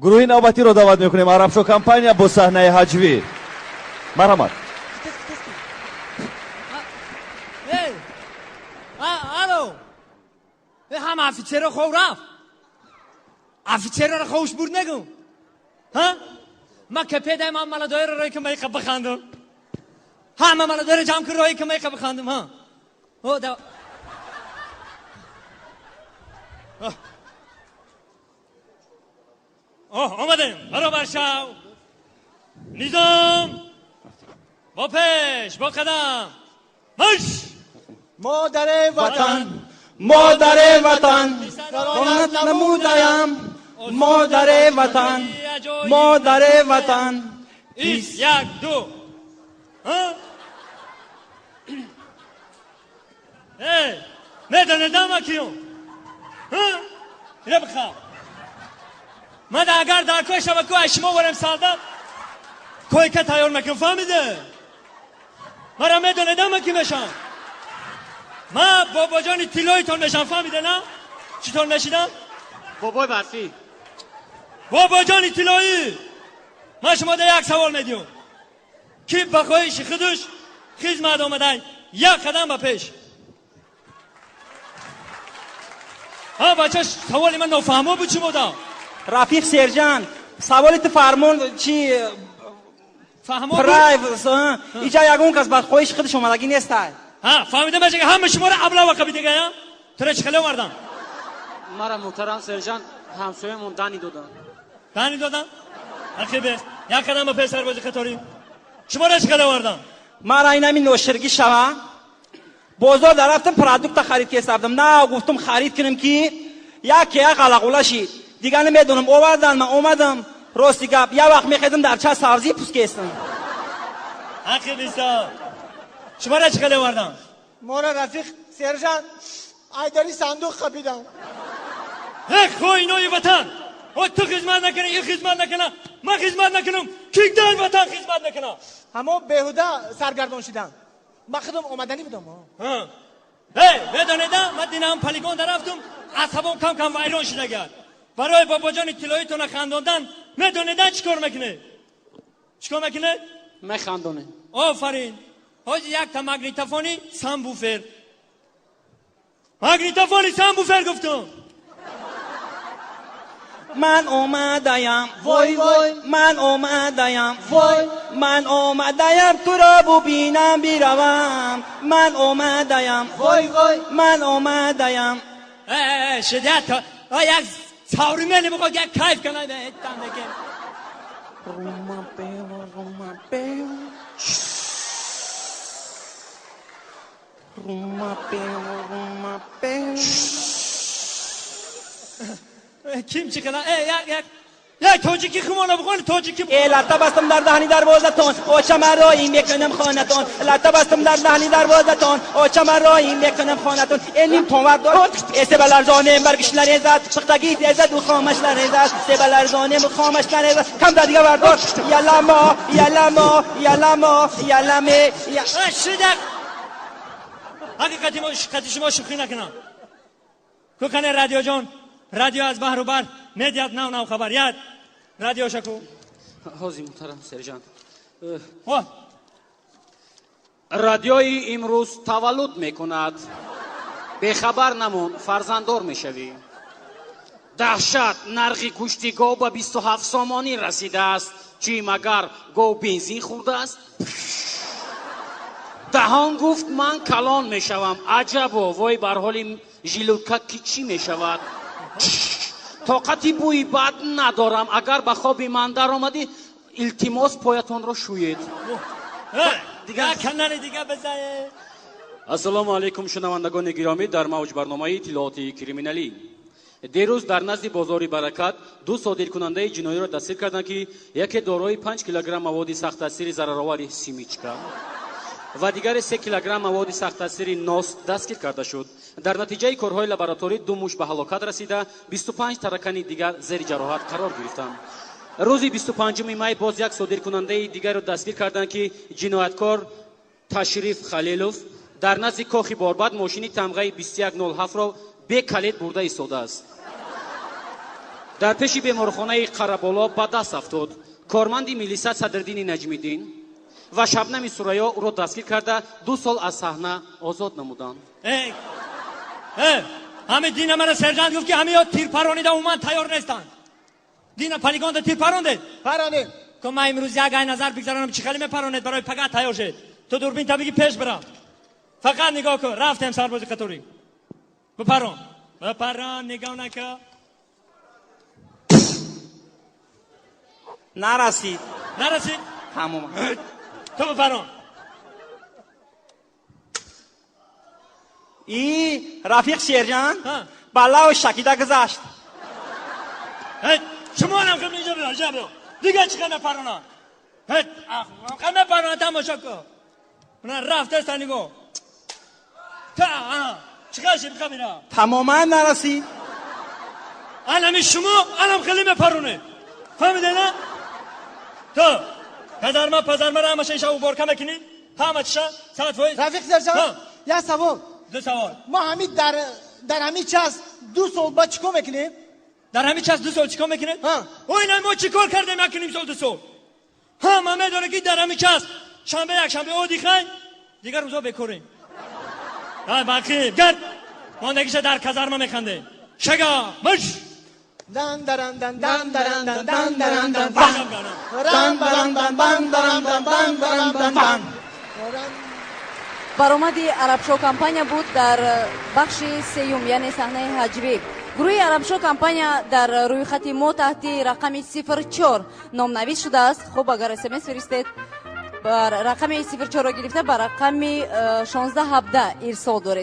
Гурӯҳи навбатиро даъват мекунем, Арабшо компания бо саҳнаи ҳаҷвӣ. Марҳамат. Алло, ҳама офитсерро хов рафт, офитсерро ховш бурд нагум. Ма капедаем, ҳама маладоеро рои ки майқа бихандум, ҳама маладоеро ҷамъ кун, рои ки майқа бихандум. Омадем, баробар шав, низом, бо пеш, бо қадам марш. Модари ватан, модари ватан, саломат намудаям, модари ватан, модари ватан. Як, ду. Медонедам киём? Ина бихаб. Ман агар дар кой шава, ку аз шумо варем солдат койка тайёр мекунам, фаҳмиде? Мара медонедам ки мешам. Ман бобоҷони тиллоитон мешам, фаҳмиде на? Читон мешидам? Бобои барфӣ. Бобоҷони тиллоӣ, ман шумо да як савол медиҳам. Ки ба хоҳиши худаш хизмат омадай, як қадам ба пеш. Ҳа, бача, саволи ман нофаҳмо буд шумо да? Рафиқ сержант, саволи ту фармон чи фаҳмо? Прайв, иҷа ягон кас ба хоҳиши худаш омадагӣ нестай. Ҳа, фаҳмидам, ки ҳама шуморо аблава қабидагая. Тура чӣ хеле овардам? Мара, муҳтарам сержант, ҳамсоямон дани додан. Дани додан? Ақибе, як қадам ба пеш, сарбози қаторӣ. Шуморо чӣ хеле овардам? Мара инами ноширгӣ шава. Бозор дарафтам, продукта харид кесардам. На, гуфтам харид кунам, ки яке як ғалағула шид. Дига намедонам, овардан, ман омадам. Рости гап, як вақт мехезам, дар ча сабзӣ пӯст кестам. Ақибиста. Шуморо чӣ хеле овардам? Мора, рафиқ сержант, айдари сандуқ қапидам. Эх, хоинои ватан! О, ту хизмат накунӣ, ин хизмат накуна, ман хизмат накунам, ки дар ватан хизмат накуна? Ҳамо беҳуда саргардон шидам. Ман худам омаданӣ будам. Эй, медонеда, ман динам полигон дарафтум, асабом кам кам вайрон шидагар. Барои бобоҷони тиллоитона хандондан медонеда чӣ кор мекунед? Чӣ кор мекунед? Механдонем. Офарин. Ҳоҷи якта магнитофони самбуфер. Магнитофони самбуфер гуфтум. Ман омадаям, вой вой, ман омадаям, вой, ман омадаям туро бубинам биравам, ман омадаям, вой вой, ман омадаям. Шидят, як савримени биход, як кайф кунад, там деке. Рума пева, рума пева. Рума пева, рума пева. Ким чӣ кана? Як як як тоҷикӣ хумона бихони, тоҷикӣ. Э, латта бастам дар даҳни дарвозатон, очама рои мекунам хонатон. Латта бастам дар даҳни дарвозатон, очама рои мекунам хонатон. Э, ним тонвар дор, э, себаларзонем баргиш нарезад, пухтагӣ резаду хомаш нарезад, себаларзонем хомаш нарезад. Кам да дига вардор. Яламо, яламо, яламо, яламе. Шида. Ҳақиқати мо қати шумо шӯхӣ накунам. Кукане радиоҷон, радио аз баҳру бар медиҳад нав нав хабар. Яд радио шаку. Ҳозир, муҳтарам сержант. Радиои имрӯз таваллуд мекунад. Бехабар намон, фарзанддор мешавӣ. Даҳшат, нархи гӯшти гов ба 27 сомонӣ расидааст. Чӣ, магар гов бензин хӯрдааст? Даҳон гуфт ман калон мешавам. Аҷабо, вой бар ҳоли жилутка, ки чӣ мешавад? Тоқати бӯи бад надорам. Агар ба хоби ман даромадӣ, илтимос, поятонро шӯед. Канали дига бизае. Ассалому алайкум, шунавандагони гиромӣ, дар мавҷ барномаи иттилооти криминалӣ. Дирӯз дар назди бозори Баракат ду содиркунандаи ҷиноиро дастгир карданд, ки яке дорои 5 килограмм маводи сахттаъсири зараровари семечка ва дигаре 3 килограмм маводи сахттаъсири нос дастгир карда шуд. Дар натиҷаи корҳои лабораторӣ ду муш ба ҳалокат расида, 25 таракани дигар зери ҷароҳат қарор гирифтанд. Рӯзи 25 май боз як содиркунандаи дигарро дастгир карданд, ки ҷинояткор Ташриф Халилов дар назди кохи Борбад мошини тамғаи 2107-ро бекалид бурда истодааст. Дар пеши беморхонаи Қараболо ба даст афтод. Корманди милиса Садриддини Наҷмиддин ва Шабнами Сурайё ӯро дастгир карда, 2 сол аз саҳна озод намуданд. Ҳами дина мара сержант гуфт, ки ҳами ё тир паронида умуман тайёр нестанд. Дина полигонда тир парондед? Паронем. Ко ман имрӯз як ай назар бигзаронам, чӣ хеле мепаронед, барои пага тайёр шед. Ту дурбин та биги, пеш бирам, фақат нигоҳ кун. Рафтем, сарбози қаторӣ, бипарон, бипарон, нигоҳ накун. Нарасид. Нарасид. Тамом. Ту бипарон. И рафиқ сержант, баллао шакида гузашт. Шумонам хел инҷа биё, инҷа биё. Дига чӣ хел мепаронанд? Хел мепаронанд, тамошо кун. Мана рафтеста, нигоҳ. Чӣ хел шид хабира? Тамоман нарасид. Анами шумо анам хеле мепаронед, фаҳмиде на? Ту казарма пазармаро ҳамаша иша уборка мекунӣ, ҳама чиша 100%. Рафиқ сержант, як савол. Ду савол. Мо ҳами дар ҳами час 2 сол ба чӣ кор мекунем? Дар ҳамин час 2 сол чӣ кор мекунед? Ой, на, мо чӣ кор кардем 1.5 сол, 2 сол? Ҳама медонад, ки дар ҳамин час шанбе, якшанбе отдыхай, дигар рӯзо бекорем. Бақи гард мондагиша дар казарма механдем. Шага мыш. Дан даран дан дан даран дан дан даран дан бан ран баран дан бан даран дан бан даран дан бан. Баромади Арабшо компания буд дар бахши сеюм, яъне саҳнаи ҳаҷвӣ. Гурӯҳи Арабшо компания дар рӯйхати мо таҳти рақами 04 номнавис шудааст. Хуб, агар смс фиристед, рақами 04-ро гирифта ба рақами 1617 ирсол доред.